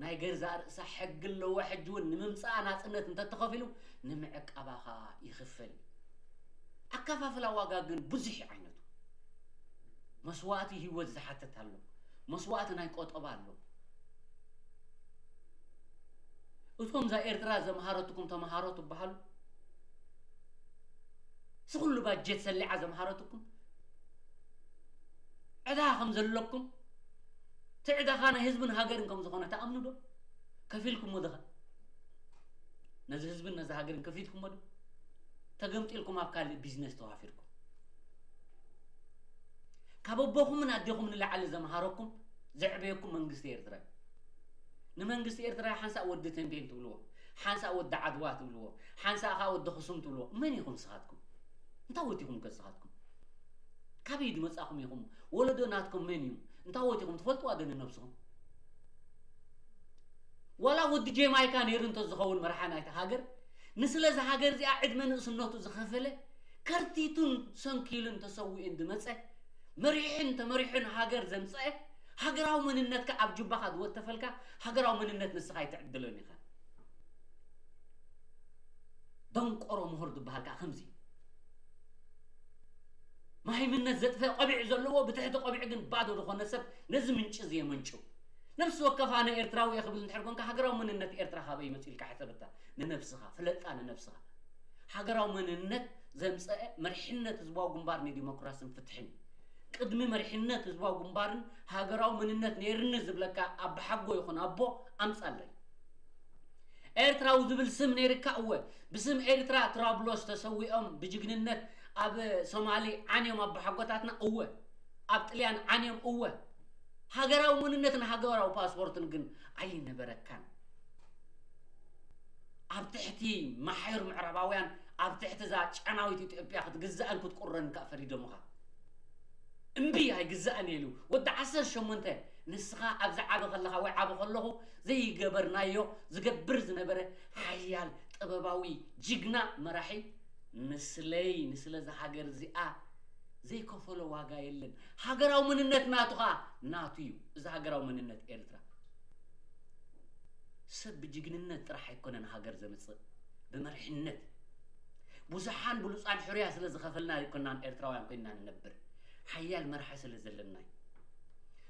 ናይ ገርዛ ርእሳ ሕጊ ኣለዋ። ሕጂ እውን ንምምጻኣ ናጽነት እንተተኸፊሉ ንምዕቃባ ኸኣ ይኽፈል እዩ። ኣከፋፍላ ዋጋ ግን ብዙሕ እዩ ዓይነቱ። መስዋእቲ ህይወት ዝሓትት ኣሎ። መስዋእቲ ናይ ቆጠባ ኣሎ። እቶም እዛ ኤርትራ ዘምሃረትኩም ተምሃሮ ትበሃሉ፣ እዚ ኩሉ ባጀት ሰሊዓ ዘምሃረትኩም፣ ዕዳ ከም ዘለኩም፣ እቲ ዕዳኻ ናይ ህዝብን ሃገርን ከም ዝኾነ ትኣምኑ ዶ? ከፊልኩሞ ዶ ኸ? ነዚ ህዝብን ነዚ ሃገርን ከፊልኩሞ ዶ? ተገምጢልኩም ኣብ ካልእ ቢዝነስ ተዋፊርኩም። ካብ ኣቦኹምን ኣዴኹም ንላዕሊ ዘምሃረኩም፣ ዘዕበየኩም መንግስቲ ኤርትራ እዩ። ንመንግስቲ ኤርትራ ሓንሳእ ወዲ ተምቤን ትብልዎ፣ ሓንሳእ ወዲ ዓድዋ ትብልዎ፣ ሓንሳእ ኸኣ ወዲ ኣኽሱም ትብልዎ። መን ኢኹም ንስኻትኩም? እንታይ ወቲኹም ከ ንስኻትኩም? ካበይ ዝመጻኹም ኢኹም? ወለዶ ናትኩም መን እዩ? እንታይ ወቲኹም ትፈልጥዋ ዶ ንነብስኹም? ዋላ ወዲ ጀማይካ ነይሩ እንተዝኸውን መርሓ ናይታ ሃገር፣ ንስለ እዛ ሃገር እዚኣ ዕድመ ንእስነቱ ዝኸፈለ፣ ከርቲቱን ሰንኪሉን ተሰዊኡን ዝመጸ፣ መሪሕን ተመሪሑን ሃገር ዘምጸአ፣ ሃገራዊ መንነትካ ኣብ ጁባኻ ዝወተፈልካ፣ ሃገራዊ መንነት ንስኻ ኣይትዕድሎን ኢኻ። ደንቆሮ ምሁር ዝበሃል ከኣ ከምዚ እዩ። ማሂምነት ዘጥፈ ቆቢዕ ዘለዎ፣ ብትሕቲ ቆቢዕ ግን ባዶ ዝኾነ ሰብ ነዚ ምንጪ እዚ የመንጩ። ነፍሲ ወከፍ ኣነ ኤርትራዊ እየ ክብል እንድሕር ኮንካ፣ ሃገራዊ መንነት ኤርትራ ካበይ ይመጽእ ኢልካ ሕሰበታ ንነብስኻ፣ ፍለጣ ንነብስኻ። ሃገራዊ መንነት ዘምጸአ መሪሕነት ህዝባዊ ግንባር ንዲሞክራስን ፍትሕን እዩ። ቅድሚ መሪሕነት ህዝባዊ ግንባርን ሃገራዊ መንነት ነይርኒ ዝብለካ ኣባሓጎ ይኹን ኣቦ ኣምጻለይ። ኤርትራዊ ዝብል ስም ነይርካ እወ፣ ብስም ኤርትራ ትራብሎስ ተሰዊኦም ብጅግንነት ኣብ ሶማሊ ዓንዮም ኣባሓጎታትና እወ፣ ኣብ ጥልያን ዓንዮም እወ። ሃገራዊ መንነትን ሃገራዊ ፓስፖርትን ግን ኣይነበረካን። ኣብ ትሕቲ ማሕዩር ምዕራባውያን፣ ኣብ ትሕቲ እዛ ጨናዊት ኢትዮጵያ ክትግዛእን ክትቁረን ከኣ ፈሪዶምኻ። እምቢ ኣይግዛእን እየ ኢሉ። ወዲ ዓሰርተ ሸሞንተ ንስኻ ኣብዚ ዓቢ ከለኻ ወይ ዓቢ ከለኹ ዘይገበርናዮ ዝገብር ዝነበረ ሓያል ጥበባዊ ጅግና መራሒ ንስለይ ንስለ እዛ ሃገር እዚኣ ዘይከፈሎ ዋጋ የለን። ሃገራዊ መንነት ናቱ ኸኣ ናቱ እዩ። እዚ ሃገራዊ መንነት ኤርትራ ሰብ ብጅግንነት ጥራሕ ኣይኮነን ሃገር ዘምጽእ፣ ብመሪሕነት። ብዙሓን ብሉጻን ሕሩያ ስለ ዝኸፈልና ኣይኮናን ኤርትራውያን ኮይንና ንነብር፣ ሓያል መራሒ ስለ ዘለና እዩ።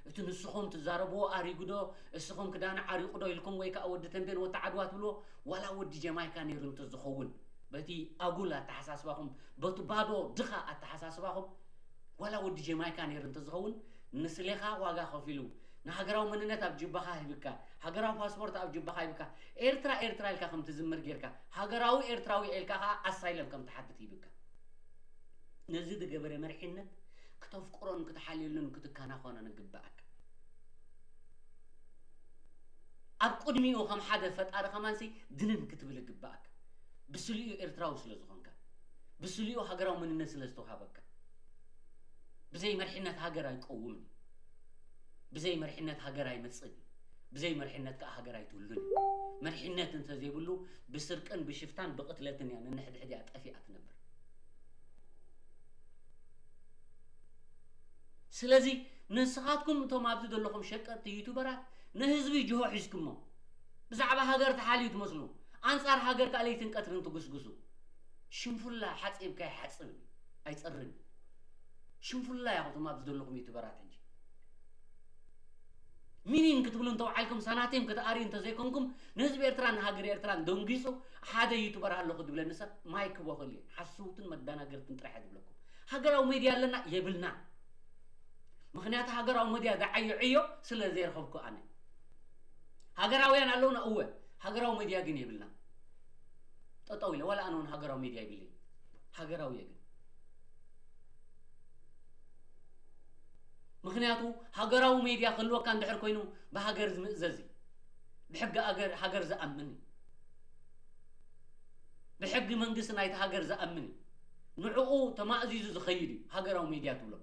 እቲ ንስኹም ትዛረብዎ ኣሪጉ ዶ፣ እስኹም ክዳን ዓሪቑ ዶ ኢልኩም ወይ ከኣ ወዲ ተንቤን ወዲ ዓድዋ ትብልዎ፣ ዋላ ወዲ ጀማይካ ነይሩ እንተዝኸውን፣ በቲ ኣጉል ኣተሓሳስባኹም፣ በቲ ባዶ ድኻ ኣተሓሳስባኹም፣ ዋላ ወዲ ጀማይካ ነይሩ እንተዝኸውን፣ ንስሌኻ ዋጋ ከፊሉ፣ ንሃገራዊ መንነት ኣብ ጅባኻ ሂብካ፣ ሃገራዊ ፓስፖርት ኣብ ጅባኻ ሂብካ፣ ኤርትራ ኤርትራ ኢልካ ከም ትዝምር ጌርካ፣ ሃገራዊ ኤርትራዊ ኢልካ ኸኣ ኣሳይለም ከም ትሓትት ሂብካ። ነዚ ዝገበረ መሪሕነት ክተፍቅሮን ክትሓልየሉን ክትከናኸኖን ይግብኣካ። ኣብ ቅድሚኡ ከም ሓደ ፈጣሪ ከማንሲ ድንን ክትብል ይግብኣካ። ብስሊኡ ኤርትራዊ ስለ ዝኾንካ፣ ብስሊኡ ሃገራዊ መንነት ስለ ዝተዋሃበካ። ብዘይ መሪሕነት ሃገር ኣይቀውምን እዩ። ብዘይ መሪሕነት ሃገር ኣይመጽእን እዩ። ብዘይ መሪሕነት ከኣ ሃገር ኣይትህሉን እዩ። መሪሕነት እንተዘይብሉ ብስርቅን ብሽፍታን ብቕትለትን እያ ነንሕድሕዲኣ ጠፊኣ ትነብር። ስለዚ ንስኻትኩም እቶም ኣብዚ ዘለኹም ሸቀጥቲ ዩቱበራት ንህዝቢ ጅሆ ሒዝኩሞ ብዛዕባ ሃገር ተሓልዩ ትመስሉ፣ ኣንጻር ሃገር ከኣ ለይትን ቀትርን ትጉስጉሱ። ሽንፉላ ሓፂብካ ይሓፅብ፣ ኣይፀርን። ሽንፉላ ኢኹም ኣብዚ ዘለኹም ዩቱበራት ሕጂ። ሚኒን ክትብሉ እንተውዓልኩም፣ ሳናቲም ክትኣርዩ እንተዘይኮንኩም፣ ንህዝቢ ኤርትራን ንሃገር ኤርትራን ደንጊጹ ሓደ ዩቱበር ኣለኹ ዝብለኒ ሰብ ማይክ ቦኽል እዩ። ሓስውትን መዳናገርትን ጥራሕ እየ ዝብለኩም። ሃገራዊ ሜድያ ኣለና የብልና። ምኽንያቱ ሃገራዊ ሜድያ ዝዓዮ ዕዮ ስለ ዘይረኸብኩ ኣነ። ሃገራውያን ኣለውና እወ፣ ሃገራዊ ሜድያ ግን የብልና። ጠጠው ኢለ ዋላ ኣነ እውን ሃገራዊ ሜድያ ይብለይ። ሃገራዊ እየ ግን። ምኽንያቱ ሃገራዊ ሜድያ ክህልወካ እንድሕር ኮይኑ ብሃገር ዝምእዘዝ እዩ። ብሕጊ ኣገር-፣ ሃገር ዝኣምን እዩ። ብሕጊ መንግስቲ ናይቲ ሃገር ዝኣምን እዩ። ንዕኡ ተማእዚዙ ዝኸይድ እዩ ሃገራዊ ሜድያ ትብሎ።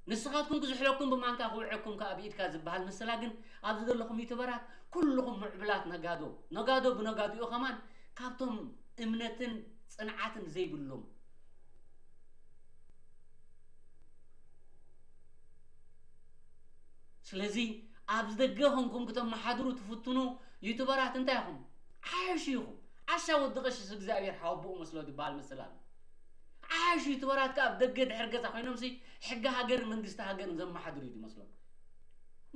ንስኻትኩም ክዝሕለኩም ብማንካ ክውዐኩም ከኣ ብኢድካ ዝበሃል ምስላ ግን ኣብዚ ዘለኹም ዩቱበራት ኩልኹም ምዕብላት ነጋዶ። ነጋዶ ብነጋዲኡ ከማን ካብቶም እምነትን ጽንዓትን ዘይብሎም። ስለዚ ኣብዚ ደገ ኾንኩም ክተመሓድሩ ትፍትኑ ዩቱበራት እንታይ ኢኹም? ዓያሹ ኢኹም። ዓሻ ወዲ ቀሽስ እግዚኣብሔር ሓወቦኡ መስሎ ዝበሃል ምስላ ኣሎ። ዓያሹ ዩቱበራት ከኣ ኣብ ደገ ድሕሪ ገዛ ኮይኖምሲ ሕጊ ሃገርን መንግስቲ ሃገርን ዘመሓድሩ እዩ ዝመስሎም።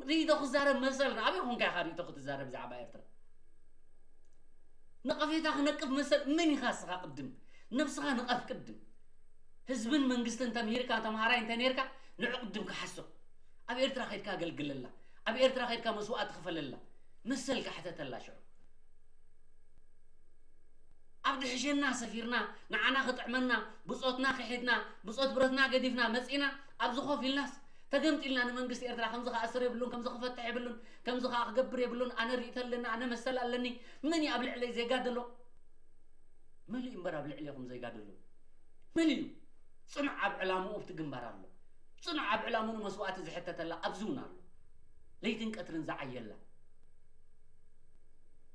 ርእይቶ ክዛረብ መሰልና። ኣበይ ኾንካ ኢኻ ርእይቶ ክትዛረብ ብዛዕባ ኤርትራ? ነቐፌታ ክነቅፍ መሰል መን ኢኻ እስኻ? ቅድም ነብስኻ ንቐፍ። ቅድም ህዝብን መንግስትን ተምሂርካ ተምሃራይ እንተ ነርካ ንዑ ቅድም ክሓሶ። ኣብ ኤርትራ ኸይድካ ኣገልግለላ። ኣብ ኤርትራ ኸይድካ መስዋእቲ ክፈለላ። መሰልካ ሕተተላ ሽዑ። ኣብ ድሕሸና ሰፊርና፣ ንዓና ክጥዕመና፣ ብጾትና ክሒድና፣ ብጾት ብረትና ገዲፍና መጺና፣ ኣብዚ ኮፍ ኢልናስ ተገምጢልና ንመንግስቲ ኤርትራ ከምዚ ክኣስር የብሉን፣ ከምዚ ክፈትሕ የብሉን፣ ከምዚ ከኣ ክገብር የብሉን፣ ኣነ ርእይቶ ኣለኒ፣ ኣነ መሰል ኣለኒ፣ መን እዩ ኣብ ልዕለይ ዜጋ ደሎ? መሊኡ እምበር ኣብ ልዕሌኹም ዜጋ ደሎ። መሊኡ። ጽኑዕ ኣብ ዕላምኡ ኣብቲ ግንባር ኣሎ። ጽኑዕ ኣብ ዕላምኡ መስዋእቲ ዝሕተተላ ኣብዚ እውን ኣሎ። ለይትን ቀትርን ዝዓየላ።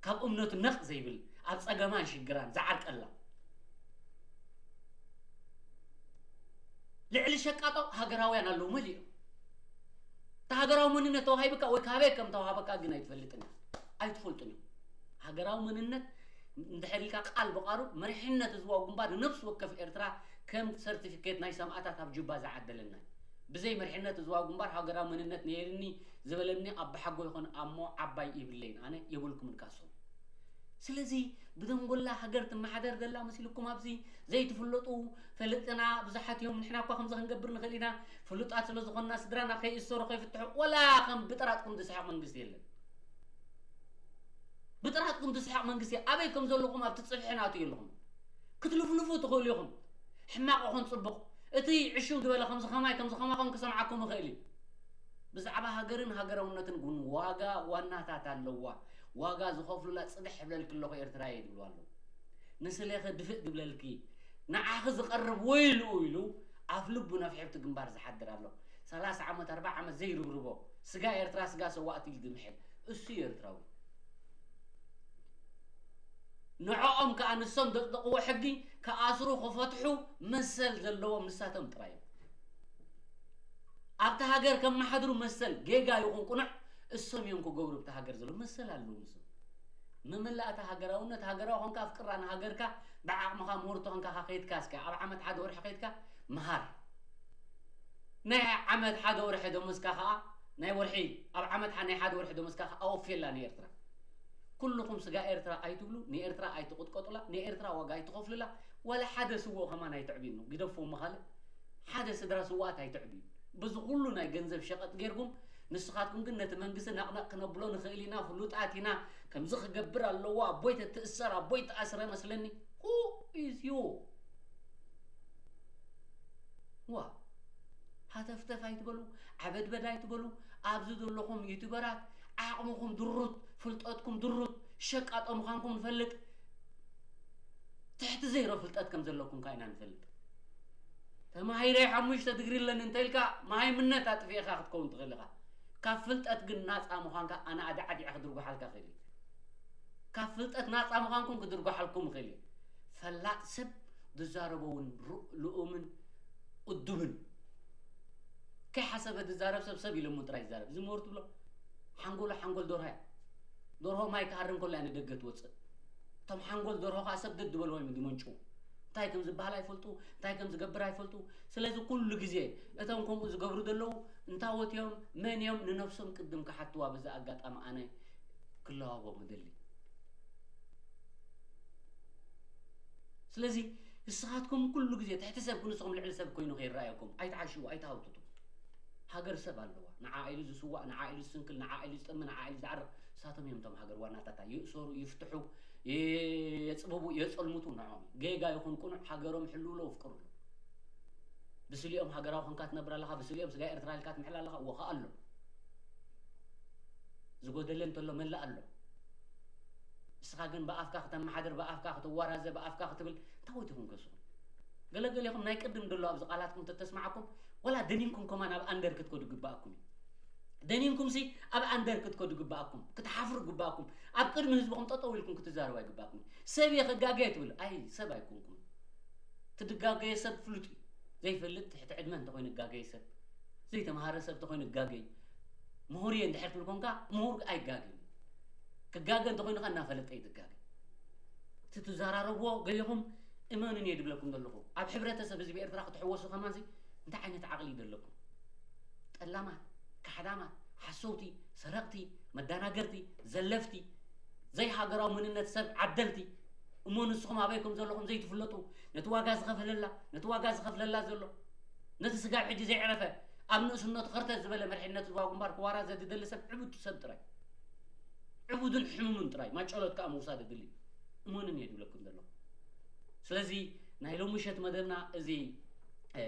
ካብ እምነቱ ነቕ ዘይብል፣ ኣብ ጸገማን ሽግራን ዝዓርቀላ። ልዕሊ ሸቃጦ ሃገራውያን ኣለዉ መሊኦም። እቲ ሃገራዊ መንነት ተዋሂብካ ወይ ካበይ ከም ተዋሃበካ ግን ኣይትፈልጥን ኢኻ። ኣይትፈልጡን ኢኹም። ሃገራዊ መንነት እንድሕር ኢልካ ቃል ብቓሉ መሪሕነት ህዝባዊ ግንባር ንነፍሲ ወከፍ ኤርትራ ከም ሰርቲፊኬት ናይ ሰማእታት ኣብ ጁባ ዝዓደለና እዩ። ብዘይ መሪሕነት ህዝባዊ ግንባር ሃገራዊ መንነት ነይርኒ ዝበለኒ ኣባሓጎ ይኹን ኣሞ ዓባይ ይብለይን ኣነ የብልኩምን ካሶም። ስለዚ ብደንጎላ ሃገር ትመሓደር ዘላ መሲልኩም ኣብዚ ዘይትፍለጡ ፈለጥና ብዙሓት እዮም። ንሕና እኳ ከምዚ ክንገብር ንኽእል ኢና። ፍሉጣት ስለ ዝኾንና ስድራና ከይእሰሩ ከይፍትሑ ወላ ከም ብጥራጥኩም ዝስሕቕ መንግስቲ የለን። ብጥራጥኩም ዝስሕቕ መንግስቲ ኣበይ ከም ዘለኹም ኣብቲ ጽፍሒ ናቱ የለኹም። ክትልፍልፉ ትኽእሉ ኢኹም። ሕማቕ ይኹን ጽቡቕ። እቲ ዕሽው ዝበለ ከምዚ ከማይ ከምዚ ከማኹም ክሰምዓኩም ይኽእል እዩ። ብዛዕባ ሃገርን ሃገራውነትን ግን ዋጋ ዋናታት ኣለዋ። ዋጋ ዝኸፍሉላ ጽድሕ ይብለልኪ ኣለኹ ኤርትራየ ይብሉ ኣለዉ። ንስሌኺ ድፍእ ድብለልኪ፣ ንዓኺ ዝቐርብ ወይልኡ ኢሉ ኣፍ ልቡ ነፍሒ ኣብቲ ግንባር ዝሓድር ኣሎ። ሰላሳ ዓመት፣ ኣርባዓ ዓመት ዘይርብርቦ፣ ስጋ ኤርትራ፣ ስጋ ሰዋእቲ ኢሉ ዝምሕል፣ እሱ እዩ ኤርትራዊ። ንዕኦም ከኣ ንሶም ዘጽደቕዎ ሕጊ ክኣስሩ፣ ክፈትሑ መሰል ዘለዎም ንሳቶም ጥራይ እዮም። ኣብታ ሃገር ከመሓድሩ መሰል፣ ጌጋ ይኹን ቅኑዕ፣ እሶም እዮም ክገብሩ ኣብታ ሃገር ዘሎ መሰል ኣለዎም እሶም። መመላእታ ሃገራውነት፣ ሃገራዊ ኾንካ ኣፍቅራ ንሃገርካ፣ ብዓቕምኻ ምሁር ተኾንካ ከይድካ እስከ ኣብ ዓመት ሓደ ወርሒ ከይድካ ምሃር። ናይ ዓመት ሓደ ወርሒ ደሞዝካ ኸኣ፣ ናይ ወርሒ፣ ኣብ ዓመት ሓ-፣ ናይ ሓደ ወርሒ ደሞዝካ ኸኣ ኣወፍየላ ንኤርትራ። ኩልኹም ስጋ ኤርትራ ኣይትብሉ፣ ንኤርትራ ኣይትቕጥቀጡላ፣ ንኤርትራ ዋጋ ኣይትኸፍሉላ፣ ዋላ ሓደ ስዉእ ከማን ኣይትዕብዩሉ። ግደፍዎ እሞ ካልእ ሓደ ስድራ ስዉኣት ኣይትዕብዩ። በዚ ኩሉ ናይ ገንዘብ ሸቐጥ ጌርኩም፣ ንስኻትኩም ግን ነቲ መንግስቲ ነቕነቕ ክነብሎ ንኽእል ኢና፣ ፍሉጣት ኢና፣ ከምዚ ክገብር ኣለዎ፣ ኣቦይ ተትእሰር፣ ኣቦይ ተኣስረ መስለኒ። Who is you? ዋ፣ ሃተፍተፍ ኣይትበሉ፣ ዓበድበድ ኣይትበሉ። ኣብዚ ዘለኹም ዩቱበራት ዓቕምኹም ድሩት፣ ፍልጠትኩም ድሩት፣ ሸቃጦ ምዃንኩም ንፈልጥ። ትሕቲ ዘይሮ ፍልጠት ከም ዘለኩም ከኣ ኢና ንፈልጥ። ተማሂረ ሓሙሽተ ድግሪ ኣለኒ እንተ ኢልካ መሃይምነት ኣጥፊእኻ ክትከውን ትኽእል ኢኻ። ካብ ፍልጠት ግን ናጻ ምዃንካ ኣነ ኣዳዕዲዐ ክድርጓሓልካ እኽእል እየ። ካብ ፍልጠት ናጻ ምዃንኩም ክድርጓሓልኩም እኽእል እየ። ፈላጥ ሰብ ዝዛረቦ እውን ርኡ-፣ ልኡምን እዱብን። ከይሓሰበ ዝዛረብ ሰብ ሰብ ኢሎሞ ጥራይ ይዛረብ። እዚ ምሁር ትብሎ ሓንጎሉ ሓንጎል ደርሆ እያ። ደርሆ ማይ ክሃርም ከሎ እያ ንደገ ትወጽእ። እቶም ሓንጎል ደርሆ ከዓ ሰብደድ ዝበልዎ እዮም ዝመንጭዉ። እንታይ ከም ዝበሃል ኣይፈልጡ፣ እንታይ ከም ዝገብር ኣይፈልጡ። ስለዚ ኩሉ ግዜ እቶም ከምኡ ዝገብሩ ዘለዉ እንታወት እዮም፣ መን እዮም፣ ንነብሶም ቅድም ክሓትዋ በዚ ኣጋጣሚ ኣነ ክለዋቦም እደሊ። ስለዚ ንስኻትኩም ኩሉ ግዜ ትሕቲ ሰብ ክንስኹም ልዕሊ ሰብ ኮይኑ ከይረኣየኩም ኣይትዓሽዉ፣ ኣይትሃውትቱ። ሃገር ሰብ ኣለዋ። ንዓ ኢሉ ዝስዋእ፣ ንዓ ኢሉ ዝስንክል፣ ንዓ ኢሉ ዝጠሚ፣ ንዓ ኢሉ ዝዓርቕ፣ ንሳቶም እዮም እቶም ሃገር ዋናታታ። ይእሰሩ፣ ይፍትሑ፣ የ- የጽብቡ፣ የጸልምቱ ንዕኦም። ጌጋ ይኹን ቅኑዕ ሃገሮም ይሕልውሎ፣ የፍቅርሉ። ብስሊኦም ሃገራዊ ኮንካ ትነብር ኣለኻ፣ ብስሊኦም ስጋ ኤርትራ ኢልካ ትምሕል ኣለኻ፣ እወ ከኣ ኣሎ። ዝጎደለ እንተሎ መላእ ኣሎ። ንስኻ ግን ብኣፍካ ክተመሓድር፣ ብኣፍካ ክትዋራዘ፣ ብኣፍካ ክትብል እንታይ ወዲኹም ከስኹም? ገለገሌኹም ናይ ቅድም ደሎ ኣብዚ ቃላትኩም ተተስማዓኩም፣ ወላ ደኒንኩም ከማን ኣብ ኣንደር ክትከዱ ግባኣኩም እዩ። ደኒንኩም ሲ ኣብ ኣንደር ክትከዱ ግባኣኩም፣ ክትሓፍሩ ግባኣኩም። ኣብ ቅድሚ ህዝብኹም ጠጠው ኢልኩም ክትዛረቡ ኣይግባኣኩም። ሰብ እየ ክጋገ ትብል፣ ኣይ ሰብ ኣይኮንኩም። ትድጋገየ ሰብ ፍሉጥ እዩ። ዘይፈልጥ ትሕቲ ዕድመ እንተኾይኑ ጋገየ ሰብ፣ ዘይተምሃረ ሰብ እንተኾይኑ ጋገይ። ምሁር እየ እንድሕር ትብል ኮንካ ምሁር ኣይጋገን። ክጋገ እንተኾይኑ ከ እናፈለጠ እዩ ዝጋገ። እቲ ትዘራረብዎ ገሊኹም እመኑን እየ ድብለኩም ዘለኹ። ኣብ ሕብረተሰብ ህዝቢ ኤርትራ ክትሕወሱ ከማንሲ እንታይ ዓይነት ዓቕሊ እዩ ዘለኩም? ጠላማት፣ ካሕዳማት፣ ሓሰውቲ፣ ሰረቕቲ፣ መዳናገርቲ፣ ዘለፍቲ፣ ዘይሃገራዊ መንነት ሰብ ዓደልቲ እሞ ንስኹም ኣበይ ከም ዘለኹም ዘይትፍለጡ፣ ነቲ ዋጋ ዝኸፈለላ፣ ነቲ ዋጋ ዝኸፍለላ ዘሎ፣ ነቲ ስጋብ ሕጂ ዘይዕረፈ፣ ኣብ ንእስነቱ ኸርተት ዝበለ መሪሕነት ህዝባዊ ግንባር ክዋራዘ ዝደሊ ሰብ ዕቡድ ሰብ ጥራይ። ዕቡድን ሕሙምን ጥራይ ማጨሎት ከኣ ምውሳድ የድሊ። እመኑን እየ ድብለኩም ዘለኹ። ስለዚ ናይ ሎሚ ምሸት መደብና እዚ እ፣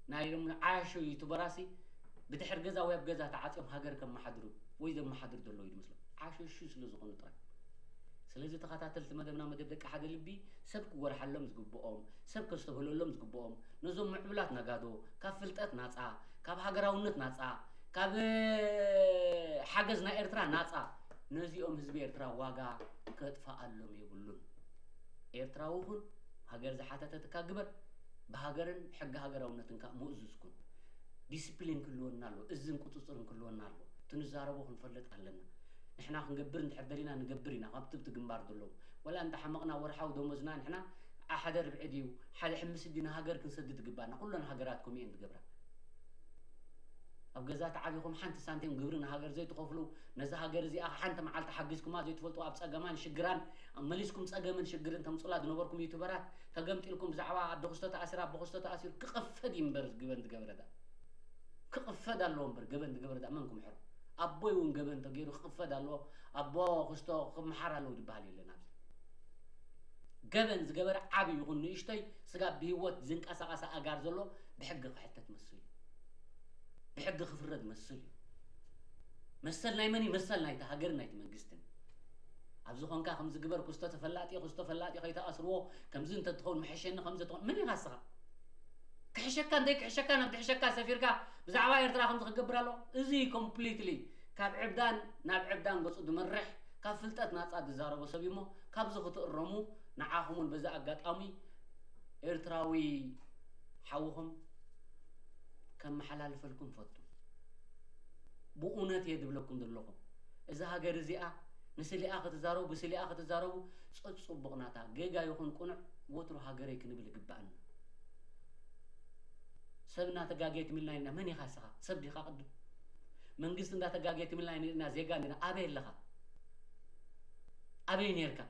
ናይ ሎም ዓያሹ ዩቱበራሲ ብድሕር ገዛ ወይ ኣብ ገዛ ተዓፅዮም ሃገር ከመሓድሩ ወይ ዘመሓድሩ ዘለዉ ይመስሎም። ዓሸሹ ስለ ዝኾኑ ጥራይ። ስለዚ ተኸታተልቲ መደብና መደብ ደቂ ሓደ ልቢ ሰብ ክወርሓሎም ዝግብኦም፣ ሰብ ከስተብህለሎም ዝግብኦም፣ ነዞም ምዕቡላት ነጋዶ ካብ ፍልጠት ናፃ፣ ካብ ሃገራውነት ናፃ፣ ካብ ሓገዝ ናይ ኤርትራ ናፃ፣ ነዚኦም ህዝቢ ኤርትራ ዋጋ ከጥፍኣሎም የብሉን። ኤርትራዊ ኩን፣ ሃገር ዝሓተተትካ ግበር፣ ብሃገርን ሕጊ ሃገራውነትን ከኣ ምእዙዝ ኩን። ዲስፕሊን ክህልወና ኣለዎ፣ እዝን ቁጽጽርን ክህልወና ኣለዎ። እቲ ንዛረቦ ክንፈልጥ ኣለና። ንሕና ክንገብር እንድሕር ደሊና ንገብር ኢና፣ ካብ ትብቲ ግንባር ዘለዉ። ወላ እንተሓመቕና ወርሓዊ ደሞዝና ንሕና ሓደ ርብዒ ድዩ፣ ሓደ ሕምስ ድዩ ንሃገር ክንሰድድ ይግባእና። ኩለን ሃገራት ከምኡ እየን ዝገብራ። ኣብ ገዛ ተዓቢኹም ሓንቲ ሳንቲም ግብሪ ንሃገር ዘይትኸፍሉ፣ ነዛ ሃገር እዚኣ ሓንቲ መዓልቲ ሓጊዝኩማ ዘይትፈልጡ፣ ኣብ ጸገማን ሽግራን፣ ኣብ መሊስኩም ጸገምን ሽግርን ተምጽኡላ ዝነበርኩም ዩቱበራት፣ ተገምጢልኩም ብዛዕባ ኣደ ክስቶ ተኣሲራ፣ ኣቦ ክስቶ ተኣሲሩ፣ ክቕፈድ እዩ እምበር ገበን ዝገበረ ደኣ። ክቕፈድ ኣለዎ እምበር ገበን ዝገበረ ደኣ መን ክምሕሮ? ኣቦይ እውን ገበን ተገይሩ ክቕፈድ ኣለዎ፣ ኣቦ ክስቶ ክምሓር ኣለዎ ዝበሃል የለን ኣብዚ። ገበን ዝገበረ ዓቢ ይኹን ንእሽቶይ ስጋብ ብህይወት ዝንቀሳቐሰ ኣጋር ዘሎ ብሕጊ ክሕተት መስል እዩ። ብሕጊ ክፍረድ መስል እዩ። መሰል ናይ መን እዩ? መሰል ናይቲ ሃገርን ናይቲ መንግስትን። ኣብዚ ኾንካ ከምዚ ግበር፣ ክስቶ ተፈላጢ፣ ክስቶ ፈላጢ ከይተኣስርዎ፣ ከምዚ እንተትኸውን መሐሸኒ፣ ከምዚ ትኸውን፣ መን ኢኻ እስኻ? ክሕሸካ እንተይ ክሕሸካ፣ ናብ ድሕሸካ ሰፊርካ ብዛዕባ ኤርትራ ከምዚ ክገብር ኣለዎ? እዚ ኮምፕሊትሊ ካብ ዕብዳን ናብ ዕብዳን ገጹ ዝመርሕ፣ ካብ ፍልጠት ናጻ ዝዛረቦ ሰብ እዩ እሞ፣ ካብዚ ክትእረሙ ንዓኹም እውን በዚ ኣጋጣሚ ኤርትራዊ ሓውኹም ከመሓላልፈልኩም ፈቱ። ብእውነት እየ ዝብለኩም ዘለኹ። እዛ ሃገር እዚኣ ንስሊኣ ክትዛረቡ፣ ብስሊኣ ክትዛረቡ ጸጽቡቕ ናታ። ጌጋ ይኹን ቅኑዕ ወትሩ ሃገረይ ክንብል ይግባኣና። ሰብ እናተጋገየ ትም ኢልና ኢና። መን ኢኻ እስኻ? ሰብ ዲኻ ቅድም? መንግስቲ እንዳተጋገየ ትም ኢልና ኢና፣ ዜጋ እንዲና። ኣበይ ኣለኻ? ኣበይ ኔርካ?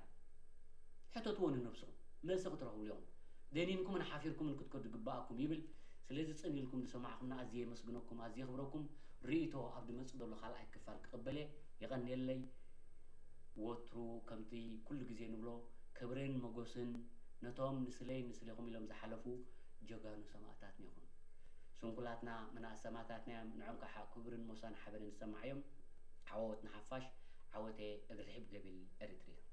ሕተትዎ ንነብስኹም። መልሲ ክትረኽብሉ ኢኹም። ደኒንኩምን ሓፊርኩምን ክትከዱ ግባኣኩም ይብል። ስለዚ ጽን ኢልኩም ዝሰማዕኩምና ኣዝየ የመስግነኩም፣ ኣዝየ የኽብረኩም። ርእይቶ ኣብ ዝመጽእ ዘሎ ካልኣይ ክፋል ክቕበል እየ። የቐንየለይ። ወትሩ ከምቲ ኩሉ ግዜ ንብሎ፣ ክብርን ሞገስን ነቶም ንስለይ ንስሌኹም ኢሎም ዝሓለፉ ጀጋኑ ሰማእታትና ይኹን። ስንኩላትና መናእሰይ ሰማእታትና እዮም። ንዖም ከዓ ክብርን ሞሳን ሓበንን ዝሰማዕ እዮም። ዓወት ንሓፋሽ፣ ዓወተ እግሪ ርሒብ ገቢል ኤሪትሪያ።